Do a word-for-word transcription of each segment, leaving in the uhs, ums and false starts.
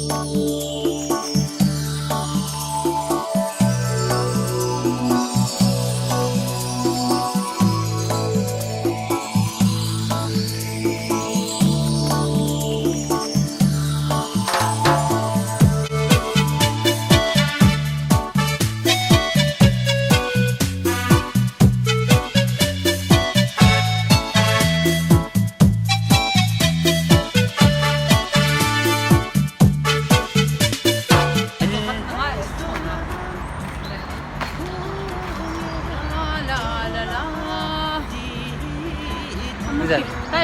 ད་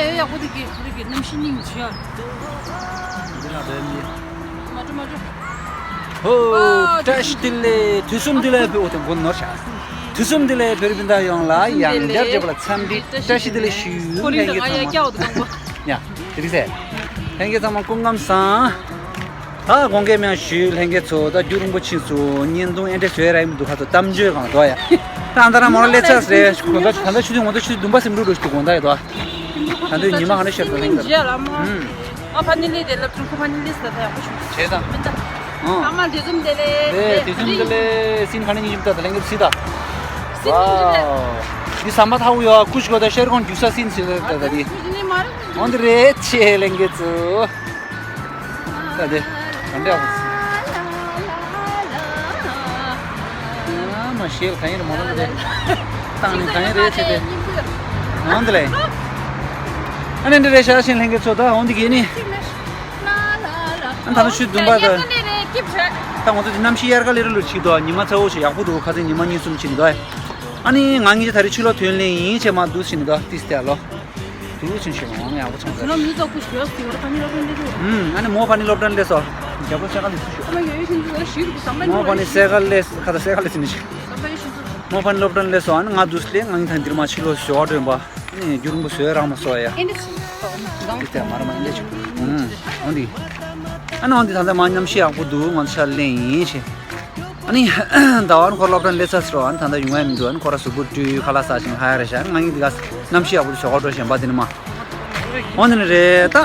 ཡོད་ཡག་པོ་འདུག་གི་ཁོ་རིག་གི་གནམ་གཤིས་སྙིང་རྗེ། འདི་ལ་བས་མི། མ་འགྲོ་མ་འགྲོ། ཧོ། ཨ། བཀྲ་ཤིས་བདེ་ལེགས། དུས་གསུམ་བདེ་ལེགས་ཕུལ། འོ་དེ་མགོ་ནོར་ཤག་དུས་གསུམ་བདེ་ལེགས། བོད་རིགས་སྤུན་ཟླ་ཡོངས་ལ་ཡང་བསྐྱར་བརྗོད་པ་ལ་འཚམས་འདྲི་བཀྲ་ཤིས་བདེ་ལེགས་ཞུ། ལྷན་རྒྱས་ཚང་མ་སྐུ། ཡ་དེ་རིགས་ཟེར། ལྷན་རྒྱས་ཚང་མ་སྐུ་ཁམས་བཟང་། ད་དགོངས་འགལ་མེད་ཞུ། ལྷན་རྒྱས་ཚོ་ད་རྒྱུ་རིན་པོ་ཆེ་ཚོ་བརྙན་ཐུང་ཨེ་འདྲ་བཟོས་ར་ཡིན་འདུག་ཁ་ཚོ་གཏམ་བརྗོད་གང་དོ་ཡ། ད་ཨ་ད་ར་མོ་ར་ལེ་ཚ་རེད། གོ་ད་ད་ད་ཆུ་ཐུང་ངོ་ད་ཆུ་འདུན་པ་སེམས་འགྲོ་འགྲོ་ཞིག་དགོངས་ད་ཡ་དོ། ད་དུས་ཉི་མ་ག་ནས་ཤར་དུ་ལེན་གི་རེད། ཨ་ཕ་ནི་ལི་དེ་ལབ་ཚུལ་ཁོ་ཕ་ནི་ལི་ས་ད་ཡག་པོ་བྱུང་། བྱས་ཙང་། ཨ་མ་དེ་ཙམ་དེ་ལས་རེད། དེ་ཙམ་དེ་ལས་སིན་ག་ནས་ཉིན་ད་ད་ལེན་གི་སི་ད། སིན་ཉིན་དེ་ལས། འདི་ཟམ་པ་ཐག་ཡོད་ཀུ་ཤི་གོ་ད་ཤར་ཁོང་རྒྱུག་ས་སིན་སི་ད་ད་དེ། འོན་ཏེ་རེད་ཆེ་ལེན་གི་ཚུ། ད་དེ་ག་འདྲ་བ། ཨ་མ་ཤེལ་ག་ཡིན་རེད་མོ་ལ་དེ། བཏང་ནི་ག་ཡིན་རེད་ཆེ་དེ། འོན་ཏེ་ལེ། ཨ་ནི་འདི་རེད་ཤ་ཤེན་ལྷན་གི་ཚོ་ད་འོན་ཏེ་གི་ནི། ཨ་ད་ནི་ཆུ་འདུན་པ་ད། ད་ང་ཚོ་འདི་གནམ་གཤིས་དབྱར་ཁ་ལེ་རེ་ལུར་ཆིག་དོ། ཉི་མ་ཚ་བོ་ཞིག་ཡག་པོ་འདུག་ཁ་སང་ཉི་མ་གཉིས་གསུམ་ཕྱིན་དོ། ཨ་ནི་ང་གཉིས་ད་རེས་ཕྱི་ལོགས་ཐོན་ལེ་ཡིན་ཆེ་མ་འདུག་ཕྱིན་དོ་ཏིས་ཏེ་ལོ། དུ་ཆུན་ཆུན་འོང་ཡག་པོ་ཚོང་ཟེར། ཁྱོད་རང་མི་ཚོ་སྐུ་ཞོལ་སི་ཝར་ཕ་ནི་སློབ་གྲྭ་སླེབས་འདུག་ཨུམ། ཨ་ནི་མོ་ཕ་ནི་སློབ་གྲྭ་སླེབས་སོ། རྒྱ་པོ་སེ་ག་ལེ་སུ་ཞུ། ཨ་མ་ཡོད་ཡོད་ཤིན་ཏུ་ཞིག་དུ་ཟམ་པ་མོ་ཕ་ནི་སེ་ག་ལེ་ཁ་ད་སེ་ག་ལེ་སི་ནི་ཞིག་ཟམ་པ་ཡོད་ཤིན་ཏུ། མོ་ཕ་ནི་སློབ་གྲྭ་སླེབས་སོ། ཨ་ནི་ང་དུས་སླེབས་ང་གཉིས་ཐང་འདིར་མ་ཕྱི་ལོགས་ཞོ་བ་སྒྲོན་པ། ཨ་ནི་རྒྱུ་རིང་པོ་བཟོས་རག་མ་སོ་ཡ། ཨེ་འདི་ཞིག་ཏོ་འདང་། དེ་ལྟར་མ་ར་མ་ཨེ་འདི་ཞིག་ཨུམ། འོ་འདི། ཨ་ནི་འོ་འདི་ད་ལྟ་མ་གནམ་གཤིས་ཡག་པོ་འདུག་ང་ཚོ་ཤར་ལེན་ཡིན་ཞེས། ཨ་ནི། ཟླ་བ་ཁོ་སློབ་གྲྭ་སླེབས་ཚར་ཟེར་བ། ཨ་ནི་ད་ལྟ་ཡོང་ཡ་མི་འདུག་ཨ་ནི་ཁོ་ར་གཟུགས་པོ་བཀྲུས་ཁ་ལག་ཟ་ཞིང་ཧ་ཡ་རེད་ཤག་ཨ་ནི་ང་གཉིས་འདི་ག་གནམ་གཤིས་ཡག་པོ་འདུག་ཞོགས་ཁ་འགྲོ་བཞིན་པ་འདི་ནི་མ། འོ་འདི་ནི་རེད་ད།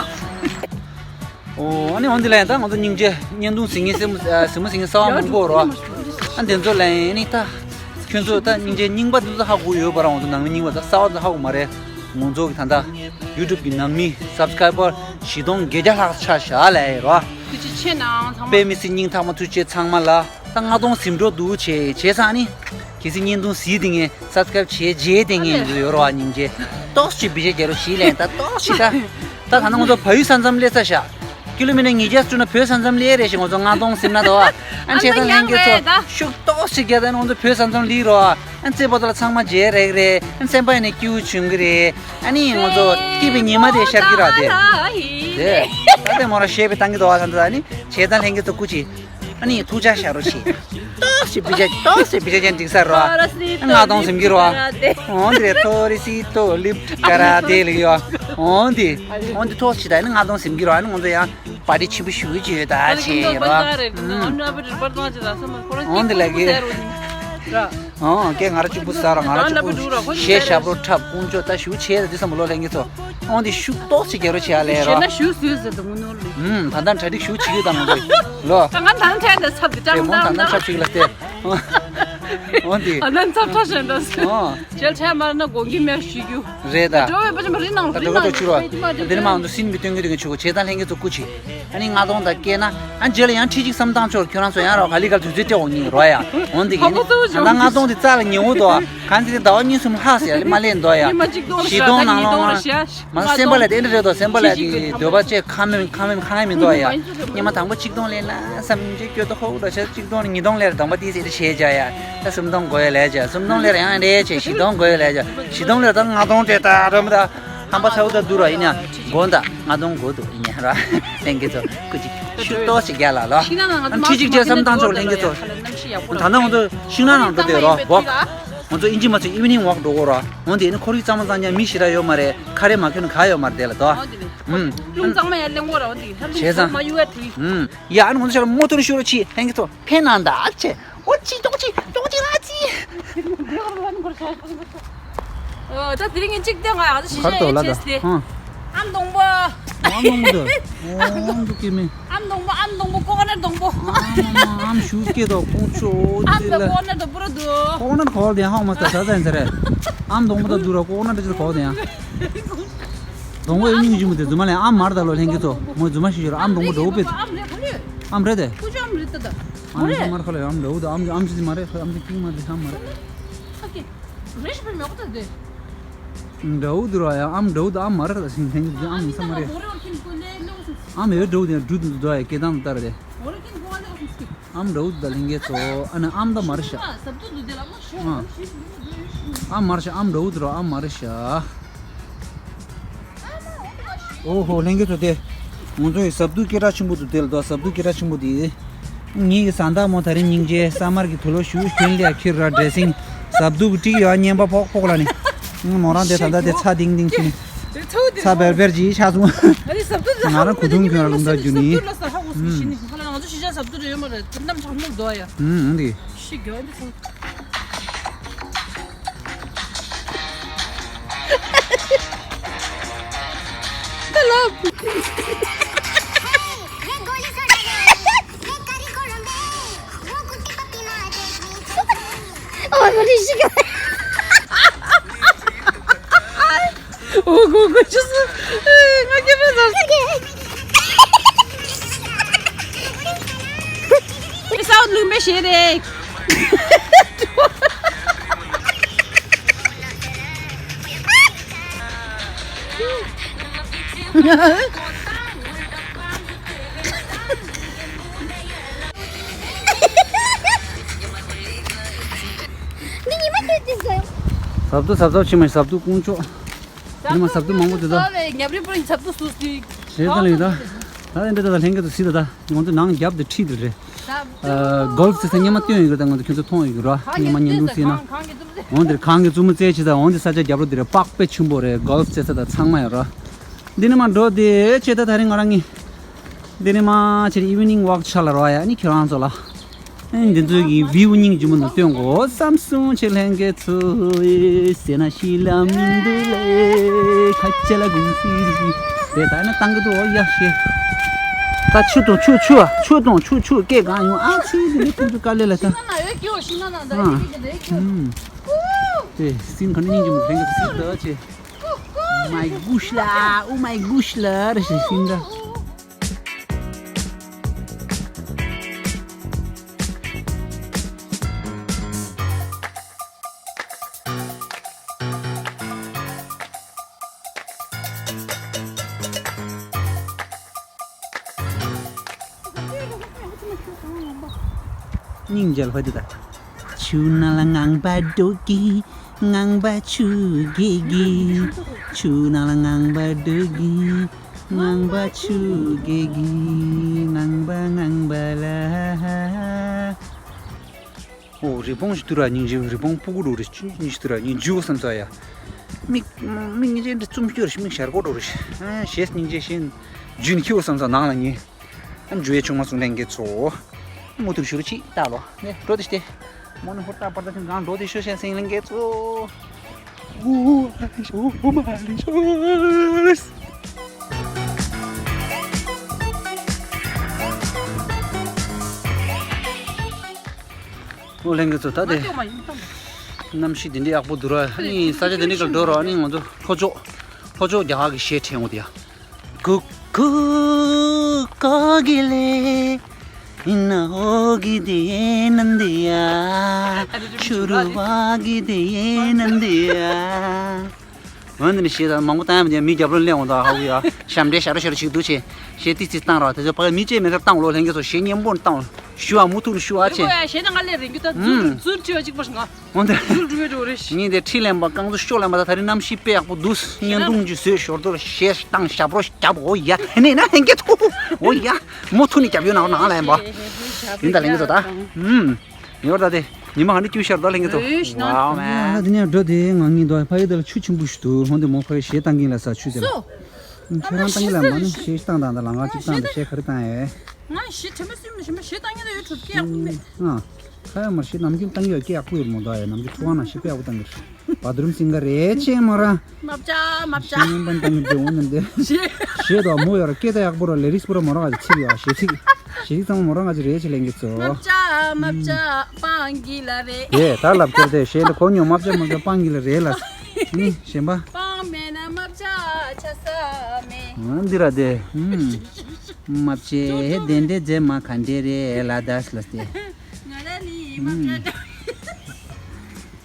འོ་ཨ་ནི་འོ་འདི་ལ་ཡང་ད་ང་ཚོ་སྙིང་རྗེ་བརྙན་ཐུང་གཟིགས་མཁན་གཟིགས་མོ་གཟིགས་མཁན་གསར་པ་མང་པོ་རོ། ཨ་འདི་ཚོ་ལ་ཡང་ནི་ད། ཁྱོད་ཚོ་ད་སྙིང་རྗེ་རྙིང་པ་འདི་ཚོ་ཧ་གོ་ཡོད་པ་ར། ང་ཚོ་ནང་མི་རྙིང་པ་ད་གསར་པ་ཚོ་ཧ་གོ་མ་རེད། ང་ཚོ་གི་ད་ལྟ་ཡུ་ཊུབ་གི་ནང་མི་སབ་སི་ཀ་རའི་བར་བཞི་སྟོང་བརྒྱད་བརྒྱ་ལྷག་ཆགས་བཞག་ལ་ཡ་རོ། ཐུགས་རྗེ་ཆེ་གནང་ཚང་མ། དཔེ་མི་སྲིད་སྙིང་ཐག་མ་ཐུགས་རྗེ་ཚང་མ་ལ། ད་ལྔ་སྟོང་ཟིན་འགྲོ་འདུག་བྱས་བྱས་ཙང་ནི། གལ་སྲིད་བརྙན་ཐུང་གཟིགས་དེ་ངས་སབ་སི་ཀ་རའིབ་བྱས་རྗེས་དེ་ངས་འདི་ཡོད་རོ་བ་སྙིང་རྗེ། ཏོག་ཙམ་བི་ཇེ་རྒྱལ་རོ་ཞིག་ལན་ད་ཏོག་ཙམ་ད། ད་ད་ནང་ང་ཚོ་བལ་ཡུལ་ས་མཚམས་སླེབས་ཚར་ཤག་ཀི་ལོ་མི་ཊར་ཉིས་བརྒྱ་བཅུ་ན་བོད་ས་མཚམས་སླེབས་རེད་ཞེས་ང་ཚོ་ལྔ་སྟོང་ཟིན་ན་དོ། ཨ་ཆེ་ད་ལྷན་རྒྱས་ཚོ་ཤུགས་ཏོག་ཙམ་རྒྱག་ད་ནི་ང་ཚོ་བོད་ས་མཚམས་སླེབས་རོ། ཨ་ཚེ་བར་དུ་ལ་ཚང་མ་མཇལ་རེག་རེད། ཨ་སེམས་པ་ཡིན་ནས་སྐྱིད་པོ་བྱུང་གི་རེད། ཨ་ནི་ང་ཚོ་སྐྱིད་པའི་ཉི་མ་དེ་ཤར་གི་ར་དེ། དེ་ད་ལྟ་མོ་ར་ཤེས་པའི་བཏང་གི་འདུག་བ་ད་ད་ནི་བྱས་ཙང་ལྷན་རྒྱས་ཚོ་སྐུ་མཁྱེན། ཨ་ནི་ཐུགས་ཅག་བཞག་རོགས་བྱེད། ཏོག་ཙམ་བི་ཇ་ཏོག་ཙམ་བི་ཇ་ཅན་འགྲིག་ས་རོ། ལྔ་སྟོང་ཟིན་གི་རོ། འོན་ཏེ་ཐོ་རི་སི་ཏོ་ལིབ་ཀ་ར་དེ་ལི་ཡོ། འོན་ཏེ་འོན་ཏེ་ཐོག་ཅི་ད་ནི་ལྔ་སྟོང་ཟིན་གི་རོ། ཨ་ནི་ང་ཚོ་ཡང་པར་ཊི་ཆེན་པོ་ཞུ་གི་ཅི་ཡོད་ད་ཆེ་རོ། འོན་ཏེ་ལ་གི། ཨོ་ཀྱེ་ང་ར་གཅིག་པུ་ཟ་ར་ང་ར་གཅིག་པུ་ཞེས་ཞབས་བྲོ་འཁྲབ་ཀུན་སྤྱོད་ད་ཞུ་ཆེ་ད་དེ་བསམ་བློ་ལྷན་རྒྱས་ཚོ། འོན་ཏེ་ཤུགས་ཏོག་ཙམ་རྒྱག་རོགས་བྱེད་ཡ་ལས་རོ། ཞེ་ན་ཞུ་སུས་ཟེར་དུ་ངུ་ནོར་ལི། ཨུམ་ད་ལྟ་གྲ་སྒྲིག་ཞུ་བྱེད་ཀྱི་དང་ང་ཚོ་ལོ། ད་ང་ད་ལྟ་འཕྲལ་འདི་ཚབ་ཀྱི་ཀྲང་ད་ལྟ་ཀྲང་འཕྲལ་ཅིག་ལ་སྟེ། འོན་ཏེ། ད་ལྟ་འཚབ་ཁྲ་ཞེན་འདྲ་སེ། ཨོ། ཇལ་ཁྲལ་མར་ན་དགོངས་ཀྱི་མེད་ཞུ་རྒྱུ། རེད་ད། འགྲོ་བའི་པ་ཅམ་རི་ནང་ད་རི་འགྲོ་ནང་ག་ཆུ་རོ། འདིར་མང་དུ་སིན་མི་སྟོན་གྱི་དེ་ག་ཆུ་གོ་བྱེད་ད་ལྷན་རྒྱས་ཚོ་སྐུ་མཁྱེན། ཨ་ནི་ལྔ་སྟོང་དང་སྐྱེས་ན། ཨ་རྗེས་ལ་ཡང་ཁྲི་གཅིག་བསམ་བཏང་ཆོག་ཁྱོད་རང་ཚོ་ཡང་རོགས་ག་ལི་ག་དུས་ཚོད་སྤྲད་འོང་ཉིན་རོ་ཡ། འོན་ཏེ་གི་ནི། ད་ལྔ་སྟོང་དེ་རྩ་ལ་ཉེ་བོ་དོ། གང་ཚེ་ཟླ་བ་གཉིས་གསུམ་ལྷག་ཟེར་ལ་མ་ལེན་འདོ་ཡ། བཞི་སྟོང་ནང་ལོང་ང་། མ་སེམས་པ་ལ་དེ་འདྲ་རེད་དོ། སེམས་པ་ལ་དེ་འདོད་པ་བཅས་ཁ་མེད་ཁ་མེད་ཁ་མེད་མི་འདོ་ཡ། སྙེ་མ་དང་པོ་གཅིག་སྟོང་ལེན་ན་བསམ་འཇོག་སྐྱོ་དོ་ཧོ་དོ་ཤ་གཅིག་སྟོང་ཉིས་སྟོང་ལེར་དང་པོ་དེ་ཟེར་བྱས་བྱ་ཡ། ད་སུམ་སྟོང་དགོས་ཡ་ལས་བྱ། སུམ་སྟོང་ལེར་ཡང་ལས་བྱས་བཞི་སྟོང་དགོས་ཡ་ལས་བྱ། བཞི་སྟོང་ལེར་ད་ལྔ་སྟོང་སྤྲད་ད་ར་མི་ད། ཧམ་པ་ཚ་བོ་ད་འདུག་ར་ཡིན་ཡང་། དགོངས་དག་ལྔ་སྟོང་དགོས་འདུག་ཡིན་ཡང་ར། ལྷན་རྒྱས་ཚོ་སྐུ་མཁྱེན་ཤུགས་ཏོག་ཅིག་རྒྱག་ལ་ལོ། ཤིང་ནགས་ནང་ང་ཚོ་ཨ་ཁྲི་གཅིག་བཅས་བསམ་བཏང་ཆོག་ལྷན་རྒྱས་ཚོ། ད་ལྟ་ང་ཚོ་ཤིང་ནགས་ནང་འགྲོ་བསྡད་རོགས་བོག་ང་ཚོ་ཨིན་ཇི་མ་ཚོ་ཨི་ཝི་ནིང་ཝོག་འགྲོ་གོ་རོགས། འོན་ཏེ་ནི་ཁོར་ཡུག་གཙང་མ་གཙང་རྐྱང་མི་ཞེ་དྲག་ཡོད་མ་རེད། ཁ་རས་མ་གྱོན་ན་ག་ཡོད་མ་རེད་དེ་ལ་དོ། ཨུམ། རླུང་གཙང་མ་ཡར་ལེན་གོ་རོགས་འོན་ཏེ་ཧ་ལུང་བྱས་ཙང་མ་གཡུག་ཡ་དེ། ཨུམ། ཡ་ཨ་ནི་ང་ཚོ་ཤར་མོ་ཐོར་ཤུ་རོ་ཆི་ལྷན་རྒྱས་ཚོ་ཕན་ན་འདའ་ཆེ། ཨོ་ཅི་ཏོག་ཅི་ཏོག་ཅི་ར་ཅི། ཨོ་ད་དེ་རིང་ངས་གཅིག་བལྟས་ང་ཡག་ཅིག་ག་རེ་ལྟོས་ལ་ད། ཨ་མདོང་པོ། ཨ་མདོང་པོ་འདུག་ཨོ་འདུག་གི་མི། ཨ་མདོང་པོ་ཨ་ སྡོང་པོ་ཀོ་ཀོ་ནཊ་སྡོང་པོ། ཨམ་ཨམ་ཤུ་སྐད་དོ་ཀོང་ཆོ་ཨམ་ཅི་ལ། ཀོ་ཀོ་ནཊ་སྡོང་པོ་ར་འདུག་ཀོ་ཀོ་ནཊ་གོ་ལ་དེ་ཧང་མ་ས་ས་ས་ཡིན་ས་རེད། ཨམ་སྡོང་པོ་ད་འདུག་ར་ཀོ་ཀོ་ནཊ་ཅི་ལ་གོ་དེ་ཡང་། སྡོང་པོ་ཨེ་སྙིང་རྗེ་མོ་དེ་རྫུན་མ་ལས་ཨམ་མར་ད་ལོ་ལྷན་རྒྱས་ཚོ་མོ་རྫུན་མ་ཤི་ཤོར་ཨམ་སྡོང་པོ་འདྲ་བོ་པེ། ཨམ་རེད་ཁ་ལུས། ཨམ་རེད་དེ། ཀུ་ཅོ་ཨམ་རེད་ད་ད། ཨམ་རེད། ཨམ་མར་ཁ་ལ་ཨམ་འདྲ་བོ་ད་ཨམ་ཨམ་ཅི་མ་རེད་ཨམ་ཅི་ཀིང་མ་རེད་ཨམ་མ་རེད། ཨ་ཀེ། རེ་ཞིག་པའི་མེ་ཀོ་ད་དེ། འདྲ་བོ་འདུག་ར་ཡ་ཨམ་འདྲ་བོ་ད་ཨམ་མ་རེད་ད་ཤིང་ལྷན་རྒྱས་ཨམ་ས་མ་རེད། ཨམ་ཡོད་འདྲ་བོ་དེ་འགྲུལ་དུ་འགྲོ་ཡ་སྐད་གདངས་ལྟར་དེ། ཨམ་འདྲ་བོ་ད་ལྷན་རྒྱས་ཚོ་ཨ་ནི་ཨམ་ད་མ་རེད་ཤག་ཨ། ཨམ་མ་རེད་ཤག་ཨམ་འདྲ་བོ་འདུག་ར་ཨམ་མ་རེད་ཤག་ཨོ་ཧོ་ལྷན་རྒྱས་ཚོ་དེ། ང་ཚོ་ཡི་ཟབ་ཏུ་སྐད་གྲགས་ཆེན་པོ་འདུག་དེ་ལ་ད་ཟབ་ཏུ་སྐད་གྲགས་ཆེན་པོ་དེ། ངེད་ཀྱི་བཟའ་ཟླ་མོ་ད་རིང་སྙིང་རྗེ་ས་མར་གྱི་དུ་ལོ་ཞུ་ཁྱོད་ལ་ཁྱེར་ར་འདྲེ་སིང་། ཟབ་ཏུ་གི་བྲིས་ཡོད་ཉན་པ་ཕོག་ཕོག་ལ་ནི། མོ་རང་དེ་ད་ལྟ་དེ་ཚ་ཏིང་ཏིང་ཁྱི་ནི། ཚ་བེར་བེར་གྱིས་ཆ་སོང་། ང་རང་གོ་དུང་ཁྱོད་ར་ལུང་ད་རྒྱུ་ནི། ཨུམ། ཨུམ་འདི། ཨོ་གོ་གོ་ཆུ་སུ། ང་སྐྱེ་པ་ཟར་སི་ཀེ། ཨེ་སའོ་ལུག་མེ་ཤེ་རེ། འདི་ཉི་མ་ཁྱོད་ཅི་ཟེར། ཟབ་ཏུ་ཟབ་ཟབ་ཕྱི་མ་ཟབ་ཏུ་ཀུང་ཅོ། ཉི་མ་ཟབ་ཏུ་མང་པོ་དེ་དག་ཉབ་རི་པོ་ཟབ་ཏུ་སུ་སི། ཞེས་ད་ལས་ད། ད་འདི་ད་ལྷན་རྒྱས་ཚོ་སི་ད་ད་ང་ཚོ་ནང་རྒྱབ་དེ་ཁྲིད་དེ་རེད། གོལ་ཕ་རྩེ་ས་སྔོན་མ་སྟོན་ཡོད་ཀྱི་ད་ང་ཚོ་ཁྱོད་ཚོ་མཐོང་ཡོད་ཀྱི་ར་སྔོན་མ་བརྙན་ཐུང་བརྩིས་ན། འོང་དེར་གངས་ཀྱི་མཛུབ་མོ་རྩེ་ཆེ་ད་འོང་དེ་ས་ཆ་རྒྱབ་རོ་དེ་རེད་པགས་པེ་ཆེན་པོ་རེད་གོལ་ཕ་རྩེ་ས་ད་ཚང་མ་ཡོད་ར། འདི་ནས་མ་འགྲོ་དེ་ཆེ་ད་ད་རིང་ང་རང་གི། འདི་ནས་མ་ཆེ་ཨི་ཝི་ནིང་ཝོག་ཆ་ལ་རོ་ཡ་ནི་ཁྱོད་རང་ཚོ་ལ། ཨེ་འདི་ཚོའི་གི་བིའུ་སྙིང་རྗེ་མོ་ནང་སྟོན་གོ་བསམ་སོང་ཆེ་ལྷན་རྒྱས་ཚོ་ཨེ་ཟེར་ན་ཤི་ལ་མི་འདུག་ལེ་ཁ་ཆེ་ལ་གུང་སི་རི་ཤི་དེ་ད་ནི་བཏང་གི་འདུག་ཨོ་ཡ་ཤེ། ད་ཆུ་དང་ཆུ་ཆུ་ཆུ་དང་ཆུ་ཆུ་སྐད་གང་ཡོང་ཨ་ཚི་འདི་ནི་ཁོང་ཚོ་དཀའ་ལས་ལ་ད། ཨ་ཨུམ། དེ་སིན་ག་ནི་སྙིང་རྗེ་མོ་ལྷན་རྒྱས་ཚོ་སི་ད་ཆེ། Oh my gosh ལ། Oh my gosh ལ་རེ་ཞིག་ཤིང་འདྲ། སྙིང་རྗེ་ལ་ཧོ་དེ་ད། ཆུ་ནང་ལ་ངང་པ་འགྲོ་གི། ངང་པ་ཆུ་རྒྱས་ཀྱི། ཆུ་ནང་ལ་ངང་པ་འགྲོ་གི། ངང་པ་ཆུ་རྒྱས་ཀྱི། ངང་པ་ངང་པ་ལ། ཨོ་རི་བོང་ཞིག་ཏུ་ར་སྙིང་རྗེ་རི་བོང་སྤུ་གུ་འགྲོ་རེ་ཆུ་སྙིང་ཞིག་ཏུ་ར་སྙིང་རྗེ་བསམ་ས་ཡ། མིག་མིག་སྙིང་རྗེ་འདྲ་བཙུམ་སྐྱོ་རེ་མིག་ཞར་གོ་འགྲོ་རེ། ཨ་ཞེས་སྙིང་རྗེ་ཞེས་རྒྱུན་ཁྱེའུ་བསམ་ས་ནང་ལ་ཉེ། ཨ་འཇུ་ཡའི་ཆུང་མ་ཚོ་ལྷན་རྒྱས་ཚོ། མུ་མཐུད་ཞུ་རུ་ཅིག་ལྟ་ལོ། ནས་འགྲོ་དེ་ཤྟེ། མོ་ནི་ཧུར་ཐག་པར་ད་ཐེངས་གང་འགྲོ་དེ་ཤོད་ཤ་སེང་ལྷན་རྒྱས་ཚོ། ཨུ་ཨ་ལི་ཤོ་ཨུ་ལྷན་རྒྱས་ཚོ་ད་དེ། གནམ་གཤིས་འདི་འདྲའི་ཡག་པོ་འདུག་ར་ཨ་ནི་ས་ཆ་འདི་འདྲའི་སྐབས་འགྲོ་ར་ཨ་ནི་ང་ཚོ་ལྷོ་ཕྱོགས་ལྷོ་ཕྱོགས་རྒྱ་གར་གྱི་གཞས་འཁྲེང་འོ་དེ་ཡ། ཀུ་ཀུ་ཀོ་གི་ལེ། ཨི་ན་ཧོ་གི་དེ་ནན་དེ་ཡ། ཆུ་རུ་བ་གི་དེ་ནན་དེ་ཡ། འོན་ཏེ་ནི་གཞས་དང་མང་པོ་བཏང་ཡ་མི་འདུག་མི་རྒྱབ་ལོག་སླེབས་འོང་དང་ཧ་གོ་ཡ། ཞབས་འདྲེན་ཞབས་ར་ཞབས་ར་ཞིག་འདུག་ཆེ། གཞས་ཏི་ཙི་བཏང་ར་དེ་ཚོ་ཕ་གི་མི་གཅིག་མེད་ཀར་བཏང་ལོ་ལྷན་རྒྱས་ཚོ་གཞས་སྙན་པོ་བཏང་ཞུ་བ་མུ་མཐུད་ནས་ཞུ་བ་ཆེ། ཞེ་ན་ང་ལས་རིང་རྒྱུ་ད་ཛུར་ཛུར་ཅི་བ་གཅིག་པར་ང་། འོན་ཏེ། ཟུར་འགྲོ་བའི་འགྲོ་རེ་ཞིག་ཉིན་དེ་ཁྲིད་ལེན་པ་རྐང་ཚོ་ཤོག་ལེན་པ་ད་ད་རིང་གནམ་གཤིས་དཔེ་ཡག་པོ་འདུག་བརྙན་ཐུང་ཅིག་བཟོས་ཞོར་དུ་གཞས་བཏང་ཞབས་རོ་རྒྱབ་འོ་ཡ་དེ་ནས་ན་ལྷན་རྒྱས་ཚོ་འོ་ཡ། མུ་མཐུད་ནས་རྒྱབ་ཡོད་ནང་ལ་ཡིན་པ། ཡིན་ད་ལྷན་རྒྱས་ཚོ་ད། ཨུམ། ཡོར་ད་དེ་ཉི་མ་ག་འདྲ་སྐྱུར་ཤར་ད་ལྷན་རྒྱས་ཚོ། ཝའོ་མན། ང་དེ་ནས་འགྲོ་དེ་ང་ངའི་འདོད་ཕ་ཡི་དེ་ལ་ཆུ་ཆེན་པོ་ཞིག་འདུག་ཧོན་དེ་མོ་ཕ་ཡི་གཞས་བཏང་གིན་ལ་ས་ཆུ་དེ་ལ། ཁྱོད་རང་བཏང་གིན་ལ་མ་ནི་གཞས་བཏང་དང་ད་ལ་ང་གཅིག་བཏང་དང་གཞས་ག་རེ་བཏང་ཡས། ང་གཞས་དྲན་པ་སེམས་ལ་ཞེན་པ་གཞས་བཏང་གིན་ལ་ཡོད་གྲུབ་སྐད་ཡག་པོ་མེད། ཨ། ཁ་ཡ་མར་ཤི་ནམ་རྒྱུན་བཏང་ཡོད་སྐད་ཡག་པོ་ཡོད་མོ་འདུག་ཨ་ཡ་ནམ་རྒྱུན་ཐུག་པ་ན་ཤི་སྐད་ཡག་པོ་བཏང་གི་རེད། བ་ཐུ་རུམ་སིང་ག་རེད་ཅེ་མོ་ར། མ་བྱ་མ་བྱ། ཤི་ཉན་པན་བཏང་གི་འདུག་འོ་ནམ་དེ། ཤི། ཤི་དོ་མོ་ཡོད་ར་སྐད་ད་ཡག་པོ་ར་ལེ་རིགས་པོ་ར་མོ་ར་ག་ཚིག་ཡོད་ཤེ་ཚིག་ཞིག་ཚང་མ་མོ་རང་ང་ཅི་རེད་ཅི་ལེན་གི་ཚོ། རྨ་བྱ་རྨ་བྱ་སྤང་གི་ལ་རེད། དེ་ད་ལབ་ཀྱོར་དེ་ཞེས་ལ་གོ་ཉོ་རྨ་བྱ་རྨ་བྱ་སྤང་གི་ལ་རེད་ལ། ནི་གཞན་པ། སྤང་མེད་ན་རྨ་བྱ་ཆགས་ས་མེད། འོ་འདི་ར་དེ། རྨ་བྱ་དེ་འདྲའི་རྫས་མ་ག་འདྲའི་རེད་ལ་དཱས་ལ་སྟེ། ང་ར་ནི་རྨ་བྱ་འདྲ།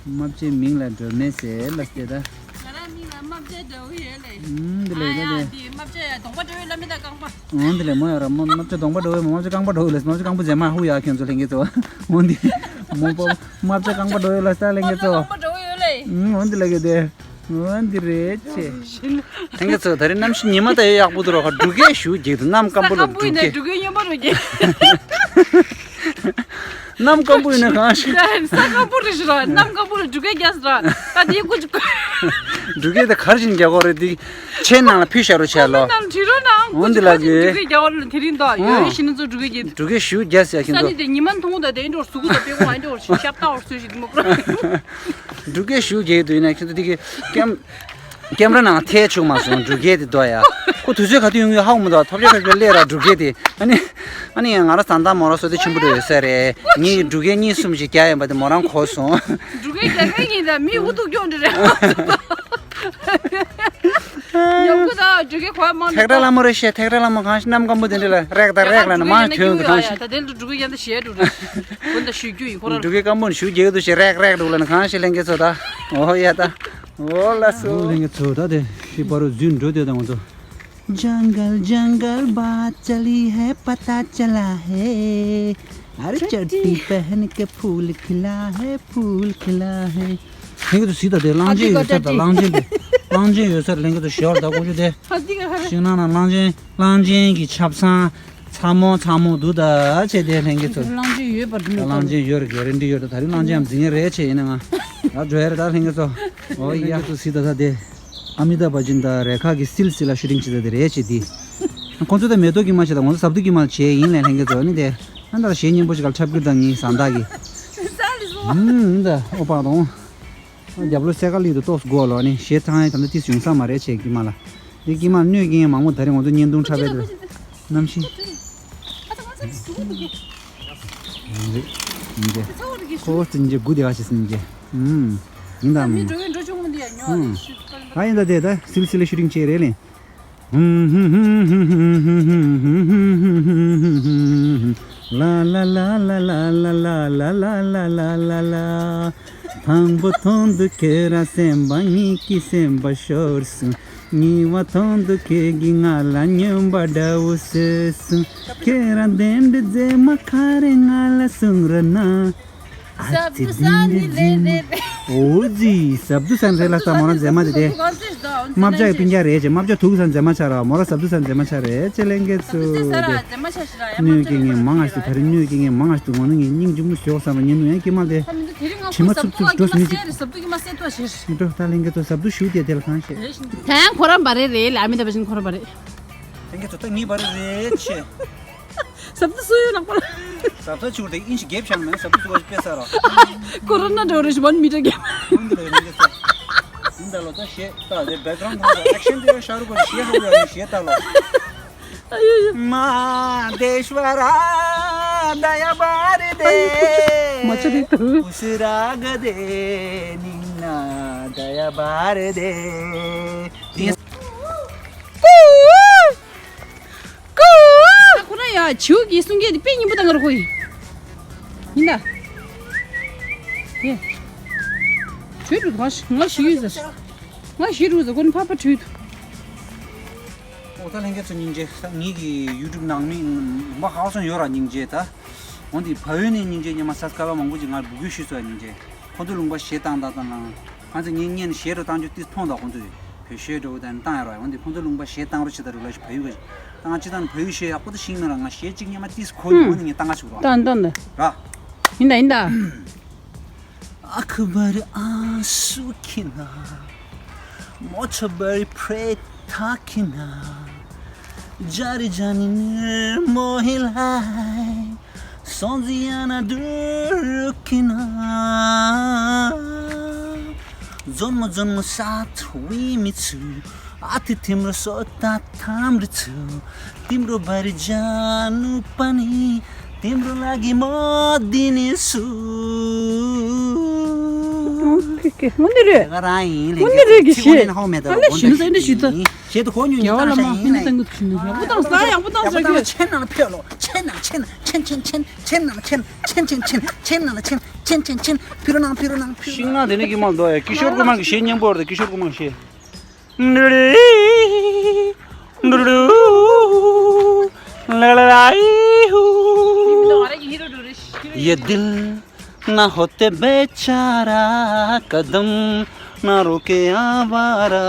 རྨ་བྱའི་མིང་ལ་སྒྲོལ་མ་ཟེར་ལ་སྟེ་ད། ང་ར་མིང་ལ་རྨ་བྱ་འདྲ་བོ་ཡོད་ལེ། ཨུམ་འདི་ལས་ཨ་ཡ་ད་དེ། འདི་རྨ་བྱ་ཡ་གདོང་པ་འདྲ་བོ་ལ་མི་ད་རྐང་པ། འོ་འདི་ལས་མོ་ཡ་ར་རྨ་རྨ་བྱ་གདོང་པ་འདྲ་བོ་ཡོད་མ་རྨ་བྱ་རྐང་པ་འདྲ་བོ་ཡོད་ལེ། རྨ་བྱ་རྐང་པ་རྫས་མ་ཧུ་ཡ་ཁྱོད་ཚོ་ལྷན་རྒྱས་ཚོ། འོ་འདི། མོ་པ་རྨ་བྱ་རྐང་པ་འདྲ་བོ་ཡོད་ལ་ས་ལྷན་རྒྱས་ཚོ། རྨ་བྱ་རྐང་པ་འདྲ་བོ་ཡོད་ལེ། ཨུམ་འོ་འདི་ལས་གི་དེ། འོ་འདི་རེད་ཆེ། ལྷན་རྒྱས་ཚོ་ད་རེས་གནམ་གཤིས་ཉི་མ་ད་ཡོད་ཡག་པོ་འདུག་རོགས་ཁ་འབྲུག་སྐད་ཞུ་རྒྱུག་འདུག་གནམ་སྐམ་པོ་ལ་འབྲུག་སྐད། འབྲུག་སྐད་སྨྱོན་པ་རུ་རྒྱུག་གནམ་སྐམ་པོ་ཡིན་ན་གང་ཤེས། ས་སྐམ་པོ་རེད་ཤི་ར་གནམ་སྐམ་པོ་ལ་འབྲུག་སྐད་རྒྱག་ཟེར་ར། ད་དེའི་སྐུ་མཁྱེན། འབྲུག་སྐད་དེ་ག་རེ་བྱས་ནས་རྒྱག་དགོས་རེད་དེ། ཆེ་ནང་ལ་ཕུད་བཞག་རོགས་བྱས་ལོ། ནང་བྲིས་རོགས་གནང་། འོ་འདི་ལ་གི། འབྲུག་སྐད་རྒྱག་དགོས་རེད་དེ་རིང་ད་ཡོད་རེད་ཤི་ན་ཚོ་འབྲུག་སྐད་རྒྱག་འདུག་འབྲུག་སྐད་ཞུ་རྒྱག་ཟེར་ཡ་ཤི་ན་ཚོ། ས་ནི་དེ་ཉི་མ་མཐོང་ད་དེ་འགྲོ་ཟུག་གུ་ད་དཔེ་ཁོང་ཨ་འགྲོ་ཤི་ཤབ་ཏག་འོར་སོས་ཤི་དེ་མོ་ཀྲོ། འབྲུག་སྐད་ཞུ་རྒྱག་འདུག་ཡིན་ན་ཁྱེད་ཚོ་དེ་གི་ཀེམ། ཀེམ་ར་ནང་ཐལ་བྱུང་མ་སོང་འབྲུག་སྐད་དེ་དོ་ཡ། ཁོ་དུས་ཚོད་ག་དུས་ཡོང་གི་ཧ་གོ་མི་འདུག་ཐོབ་ཆ་ཁ་ཁྱོད་སླེབས་ར་འབྲུག་སྐད་དེ། ཨ་ནི། ཨ་ནི་ང་ར་བཟའ་ཟླ་མོ་ར་སོ་དེ་ཆེན་པོ་འགྲོ་ཡོད་ས་རེད། ངས་འབྲུག་སྐད་གཉིས་གསུམ་ཞིག་རྒྱག་ཡིན་པ་དེ་མོ་རང་གོ་སོང་། འབྲུག་སྐད་རྒྱག་མཁན་གྱིས་ད་མི་ཧུ་ཐུག་སྐྱོན་འདྲ་རེད། ཡག་པོ་ད་འབྲུག་སྐད་གོ་མང་ཐེག་ར་ལ་མོ་རེ་ཤེས། ཐེག་ར་ལ་མོ་གང་ཤེས་གནམ་སྐམ་པོ་དེ་འདྲ་ལ་རེག་དང་རེག་ལ་ནི་མང་ཐོན་འདུག་གང་ཤེས། ད་དེ་འབྲུག་སྐད་ཡང་ད་ཞེ་འགྲོ་རེད། དགོན་ད་ཞུ་རྒྱུ་ཡིན་ཁོ་རང་། འབྲུག་སྐད་སྐམ་པོ་ནི་ཞུ་རྒྱག་འདུག་ཞེས་རེག་རེག་འདུག་ལ་ནི་གང་ཤེས་ལྷན་རྒྱས་ཚོ་ད། འོ་ཡ་ད། འོ་ལ་སོ། ལྷན་རྒྱས་ཚོ་ད་དེ་ཤི་པ་རུ་རྫུན་འགྲོ་དེ་དང་ང་ཚོ། जंगल जंगल बात चली है पता चला है। हर चट्टी पहन के फूल खिला है फूल खिला है། ལྷན་རྒྱས་ཚོ་གཟིགས་དང་དེ་གླང་ཆེན་ཡོད་ས་དང་གླང་ཆེན་དེ། གླང་ཆེན་ཡོད་སར་ལྷན་རྒྱས་ཚོ་ཞེ་བར་ད་ཀོང་ཆུ་དེ། ཤིང་ནང་ན་གླང་ཆེན་གླང་ཆེན་གྱི་ཆབ་གསང་། ཚ་མོ་ཚ་མོ་འདུག་ད་བྱས་དེ་ལྷན་རྒྱས་ཚོ། གླང་ཆེན་ཡོད་པར་འདུག་གླང་ཆེན་ཡོད་རེད་གེ་རེ་འདྲི་ཡོད་ད་ད་རིང་གླང་ཆེན་ཡང་འཛིང་ངེ་རེད་བྱས་ཡིན་ན་ང་། ཡ་འགྲོ་ཡ་རེད་ད་ལྷན་རྒྱས་ཚོ། ཨོ་ཡ་ལྷན་རྒྱས་ཚོ་གཟིགས་དང་ད་དེ། ཨ་མི་ཏཱབ་བྷ་ཅན་དང་རེ་ཁཱ་གི་སིལ་སི་ལ་ཤུ་ཊིང་བྱེད་ས་དེ་རེད་བྱས་དེ། ཁོང་ཚོ་ད་མེ་ཏོག་གི་མ་བྱས་ད་ང་ཚོ་ཟབ་ཏུ་གི་མ་བྱས་ཡིན་ལས་ལྷན་རྒྱས་ཚོ་ནི་དེ། ཨ་ད་གཞས་སྙན་པོ་ཞིག་ག་འཁྲབ་ཀྱི་དང་ངའི་བཟའ་ཟླ་གི། ཧུམ་ད་ཨོ་པ་དང་། རྒྱབ་ལོ་སེ་ཀ་ལི་དུ་ཏོག་སྒོ་ལོ་ནི་ཞེ་ཐང་ཡ་ད་ལྟ་ཏིས་ཡོང་ས་མ་རེད་ཆེ་ཀི་མ་ལ། འདི་ཀི་མ་གནོད་ཀྱི་མང་མོ་ད་རེ་ང་ཚོ་བརྙན་ཐུང་འཁྲབ་པའི་དུ། གནམ་གཤིས། ཁོ་ཙི་འཇེ་དགུ་དེ་བ་ཞིག་སིན་འཇེ། ཨུམ། ཡིན་ད་མི། ཨ་ཡིན་ད་དེ་ད་སིལ་སིལ་ལེ་ཤུ་ཊིང་བྱས་རེད་ལེ། ལ་ལ་ལ། དང་པོ་ཐོང་དུ་ཁྱེད་རང་སེམས་པ་གཉིས་ཀྱི་སེམས་པ་ཤོར་སོང་། གཉིས་པ་ཐོང་དུ་ཁྱེད་ཀྱིས་ང་ལ་སྨྱོན་པ་འདྲ་བོ་བཟོས་སོང་། ཁྱེད་རང་དེ་འདྲ་མཛེས་མ་ག་རེ་ང་ལ་གསུང་རོགས་གནང་། ཨ་ཙི་དེ་འདྲ་མཛེས་མ། འོ་ཙི་ཟབ་ཏུ་སན་རེད་ལ་ད་མོ་རང་མཛེས་མ་དེ་དེ། རྨ་བྱ་ཡི་སྤུན་ཀྱག་རེད་ཅེ། རྨ་བྱ་དུག་སན་མཛེས་མ་ཆགས་ར། མོ་རང་ཟབ་ཏུ་སན་མཛེས་མ་ཆགས་རེད་ཅེ་ལེན་གེ་ཚུ་དེ། གནོད་ཀྱི་ངས་མང་ང་ཞིག་ད་རེས་གནོད་ཀྱི་ངས་མང་ང་ཞིག་འོ་ན་ངས་སྙིང་རྗེ་མོ་ཞོག་བསམ་པ་ཉན་ནུ་ཡང་ཀྱེ་མ་དེ། དྲི་མ་འཚུབ་འཚུབ་འགྲོ་སུ་མི་ཅི། འགྲོ་ད་ལེན་གེ་ཚུ་ཟབ་ཏུ་ཞུ་དེ་དེ་ལ་གང་ཤེས། ད་ཡང་ཁོ་རང་བ་རེད་རེད་ལ་ཨ་མི་ཏཱབ་བྷ་ཅན་ཁོ་རང་བ་རེད། ལེན་གེ་ཚུ་ད་ངའི་བ་རེད་རེད་ཆེ། ཟབ་ཏུ་སུ་ཡོད་ནག་པ་ལ། ཟབ་ཏུ་ཆུ་དེ་ཨིན་ཞིག་གེབ་ཤང་མེད་ཟབ་ཏུ་སུ་བ་ཞིག་པེ་ས་རོ། ཁོ་རོ་ན་འགྲོ་རེ་ཞིག་ཝན་མི་ཊར་གེབ། ཧུན་དུ་ལོ་ཡིན་གྱི་ས། ཧུན་དུ་ལོ་ད་ཞེ་ད་དེ་བེག་གྷ་རའུན་ཌི་ཧོ་ཨེག་ཤན་དེ་ཡང་ཤ་རུ་གོ་ཞེ་ཧ་གོ་ཡ་ཞེ་ད་ལོ། མ་དེ་ཤ་ར་ད་ཡ་བ་རེ་དེ། མ་ཆ་རི་ཏུ། ཨུ་སི་ར་ག་དེ་ནི་ན་ད་ཡ་བ་རེ་དེ། ཀུ། ཀུ། ཁོ་རང་ཡ་བྱིའུ་གི་གསུང་སྐད་དེ་དཔེ་སྙན་པོ་ད་ང་ར་ཁོ་ཡིན། ཡིན་ད། ཡེ། བྲོས་འགྲོ་ང་ཞིག་ཡོད་ཟེར། ང་ཞིག་འགྲོ་ཟེར་ཁོ་ནི་ཕ་ཕ་བྲོས་འདུག་ཨོ་ད་ལྷན་རྒྱས་ཚོ་སྙིང་རྗེ། ངེད་ཀྱི་ཡུ་ཊུབ་ནང་མི་མ་ཧ་སོང་ཡོད་ར་སྙིང་རྗེ་ད། འོན་ཏེ་བལ་ཡུལ་ནས་སྙིང་རྗེ་སྙེ་མ་སབ་སི་ཀ་རའི་བར་མང་པོ་ཅིག་ང་འབོད་སྐུལ་ཞུས་སོང་སྙིང་རྗེ། ཁོ་ཚོ་ལུང་པ་གཞས་བཏང་བཏང་བཏང་ལ། ང་ཚོ་ངེད་གཉིས་ནས་གཞས་རུ་བཏང་རྒྱུ་ཏིས་མཐོང་དང་ཁོ་ཚོས་བོད་གཞས་འདྲ་བོ་དང་བཏང་ཡ་ར་འོན་ཏེ་ཁོ་ཚོ་ལུང་པ་གཞས་བཏང་རུ་ཆེ་ད་རུ་ལ་ཞིག་བལ་ཡུལ་ག་ཞིག་ད་ང་སྤྱི་བཏང་བལ་ཡུལ་གཞས་ཡག་པོ་ད་ཤིང་ན་ར་ང་གཞས་གཅིག་སྙེ་མ་ཏིས་ཁོ་ཡིན་འོན་ཏེ་ངས་བཏང་ག་ཞུ་རོགས་བཏང་བཏང་ད། ར། ཡིན་ད་ཡིན་ད། अकबर आंसू की ना मोछ बड़ी प्रेत था कि ना जारी जानी निर्मोही लाई सोंजियाना दुरुकिना जन्म जन्म साथ हुई मिछु अति तिम्रो सत्ता थाम्रै छु, तिम्रो बारे जानु पनि, तिम्रो लागि म दिनेछु। ཁྱེད་ཀྱི་དངོས་གནས་རེད། དངོས་གནས་རེད་ཀྱི་ཞེས། ཨ་ནི་ཞུ་ན་ས་འདི་ཞུ་ད། ཞེས་ཏུ་ཁོ་ཉོན་རྒྱལ་བ་བླ་མ་ཧིན་དུ་ཏང་གི་ཞུ་ན་ཡག་པོ་བཏང་ས་ཁྱོད། ཆེ་ནང་ཕེ་ལོ། ཆེ་ནང་ཆེ་ནང་ཆེན་ཆེན་ཆེན། ཆེན་ནང་ལ་ཆེན། ཆེན་ཆེན་ཆེན། ཆེན་ནང་ལ་ཆེན། ཆེན་ཆེན་ཆེན། ཕི་རུ་ནང་ཕི་རུ་ནང་ཕི་རུ། ཤིང་ནགས་དེ་ནས་ཀྱི་མ་འདོ་ཡ། ཀི་ཤོར་ཀུ་མར་གི་གཞས་སྙན་པོ་རེད། ཀི་ཤོར་ཀུ་མར་གི་གཞས། ये दिल ना होते बेचारा, कदम ना रोके आवारा।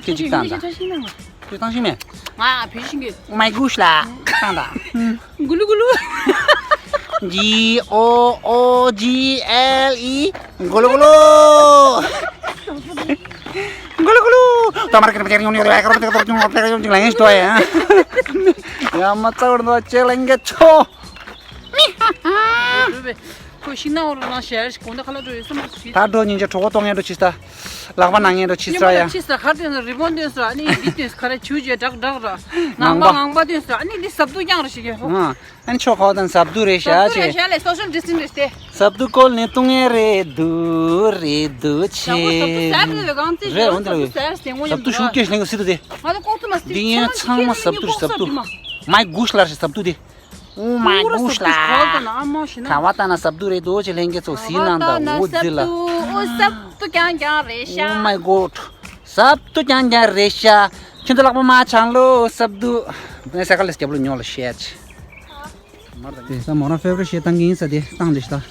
ཁྱེད་ཅིག་བཏང་ད། ཁྱོད་བཏང་ཤེས་མེད། ང་བེད་ཤིང་གི། མའི་གུཤ་ལ་བཏང་ད། གུ་ལུ་གུ་ལུ། G O O G L E. གུ་ལུ་གུ་ལུ། གུ་ལུ་གུ་ལུ། ད་མར་ཀི་ཡང་མ་ཚ་བར་ནོ་ཅེ་ལེན་ཏོ་ཡ། ཁོ་ཤིང་ནགས་འོར་ལ་ཞལ་གོང་ད་ཁ་ལ་འགྲོ་ཡོད་སེམས་མ་སུ་ད་འགྲོ་ཉིན་ཅེ་གྲོགས་པོ་གཏོང་ཡས་འགྲོ་ཆིས་ད། ལག་པ་ནང་ངས་འགྲོ་ཆིས་ཡིན་པ་ཡ། ལ་ཆིས་ད་ཁར་སྟོན་ས་རི་བོན་སྟོན་ས་ཨ་ནི་འདི་སྟོན་ས་ཁ་ར་ཆུ་ཅེ་དྲག་དྲག་ར། ངང་པ་ངང་པ་སྟོན་ས་ཨ་ནི་འདི་ཟབ་ཏུ་རྐྱང་ར་ཞིག་གི་ཧོ། ཨ་ནི་ཆོ་ཁོ་དང་ཟབ་ཏུ་རེད་ཤ་ཆེ། ཟབ་ཏུ་རེད་ཤ་ལས་སོ་ཤལ་ཌི་སི་ཊན་སི་རེད་སྟེ། ཟབ་ཏུ་བཀོལ་ནས་བཏུང་ཡས་རེད་འདུག་རེད་འདུག་ཆེ། ཟབ་ཏུ་ཟབ་ཏུ་ཟེར་རེད་འོན་ཏེ་ཟབ་ཏུ་ཟེར་སྟེ་ངོ་ཟབ་ཏུ་ཤུགས་སྐྱེས་ལྷན་གི་སི་ཏུ་དེ། ང་ལ་ལྐོག་ཏུ་མ་སྟེ་འདི་ཡན་ཚང་མ་ཟབ་ཏུ་ཟབ་ཏུ། མའི་གུཤ་ལར་ཟབ་ཏུ་དེ། ཨོ་མའི་གུཤ་ལ། ཁ་བ་ད་ན་ཟབ་ཏུ་རེད་འདུག་ཅེ་ལྷན་གི་ཚོ་སི་ནང་ད་འོ་ཟི་ལ། ཨོ་ཟབ་ཏུ་རྐྱང་རྐྱང་རེད་ཤ། Oh my god. ཟབ་ཏུ་རྐྱང་རྐྱང་རེད་ཤ། ཁྱོད་ཚོ་ལག་པ་མ་འཆང་ལོ་ཟབ་ཏུ། ངས་ས་ཁ་ལ་སྐྱབས་ལོ་ཉོ་ལ་བཤད་ཅི། དེ་ས་མོ་རང་ཕེབ་རི་ཤེ་བཏང་གི་ཡིན་ས་དེ་བཏང་དེ་ཤ་ད།